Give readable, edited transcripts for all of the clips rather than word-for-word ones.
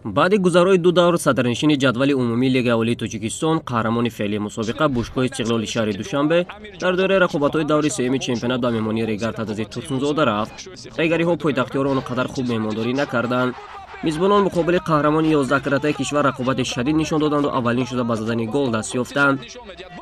Баъди гузарои ду давр садрнишини ҷадвали умумии Лигаи Олии Тоҷикистон, қаҳрамони феълии мусобиқа бошгоҳи Истиқлоли шаҳри Душанбе дар доираи рақобатҳои даври сеюми чемпионат ба меҳмонии Регар Тадази Турсунзода рафт. Регариҳо пойтахтиёро он қадар хуб меҳмондорӣ накарданд. Мизбонон муқобили қаҳрамони 11-кратаи кишвар рақобати шадид нишон доданду аввалин шуда ба задани гол даст ёфтанд.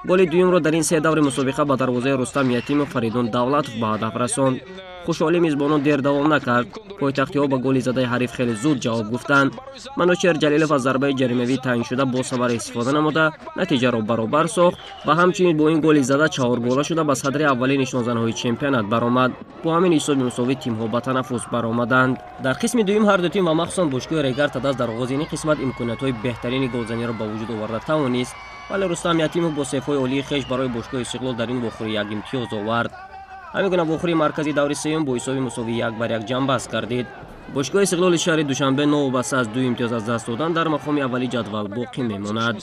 Голи дуюмро дар ин се даври мусобиқа ба дарвозаи Рустам Ятимов Фаридун Давлатов ба ҳадаф расонд. Хушҳолии мизбонон дер давом накард. Пойтахтиҳо ба голи задаи ҳариф хеле зуд ҷавоб гуфтанд. Манучер Ҷалилов аз зарбаи ҷаримавӣ таъин шуда бо самара истифода намуда натиҷаро баробар сохт ва ҳамчунин бо ин голи зада чаҳоргола шуда ба садри аввали нишонзанҳои чемпионат баромад. Бо ҳамин ҳисоби мусовӣ тимҳо ба танаффус баромаданд. Дар қисми дуюм ҳар ду тим ва махсусан бошгоҳи Регар Тадаз дар оғози ин қисмат имкониятҳои беҳтарини голзаниро ба вуҷуд оварда тавонист, вале Рустам Ятимов бо сейвҳои олии хеш барои бошгоҳи Истиқлол дар ин вохӯрӣ як имтиёз овард. Ҳамин гуна вохӯрии марказии даври сеюм бо ҳисоби мусовии 1-1 ҷамъбаст гардид. Бошгоҳи Истиқлоли шаҳри Душанбе новобаста аз ду имтиёз аз даст додан дар мақоми аввали ҷадвал боқӣ мемонад.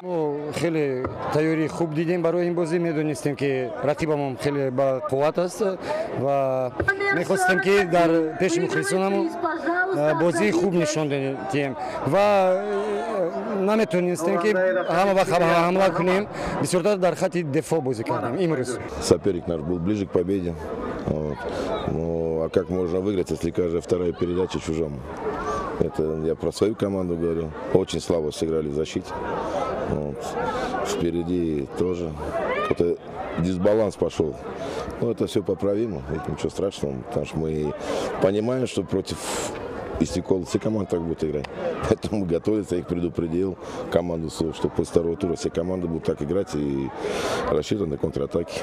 Мо хеле тайёрии хуб дидем барои ин бозӣ. Медонистем, ки рақибамон хеле ба қувват аст ва мехостем, ки дар пеши мухлисонамон бозии хуб нишон диҳем ва наметонистем, ки ҳама вақт ҳамла кунем. Бисёртар дар хатти дифоъ бозӣ кардем имрӯз. Соперник наш был ближе к победе. Вот. Ну, а как можно выиграть, если каждая вторая передача чужому? Это я про свою команду говорю. Очень слабо сыграли в защите. Вот. Впереди тоже какой-то дисбаланс пошел. Но это все поправимо, это ничего страшного, потому что мы понимаем, что против Истиклола все команды так будут играть. Поэтому готовиться, я их предупредил, команду свою, что после второго тура все команды будут так играть и рассчитывать на контратаки.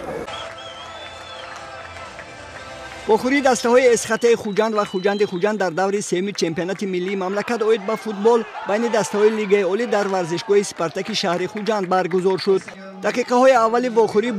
Вохӯрии дастаҳои Эсхатаи Хуҷанд ва Хуҷанди Хуҷанд дар даври сеюми чемпионати миллии мамлакат оид ба футбол байни дастаҳои Лигаи Олӣ дар варзишгоҳи Спартаки шаҳри Хуҷанд баргузор шуд. Дақиқаҳои аввали вохӯрӣ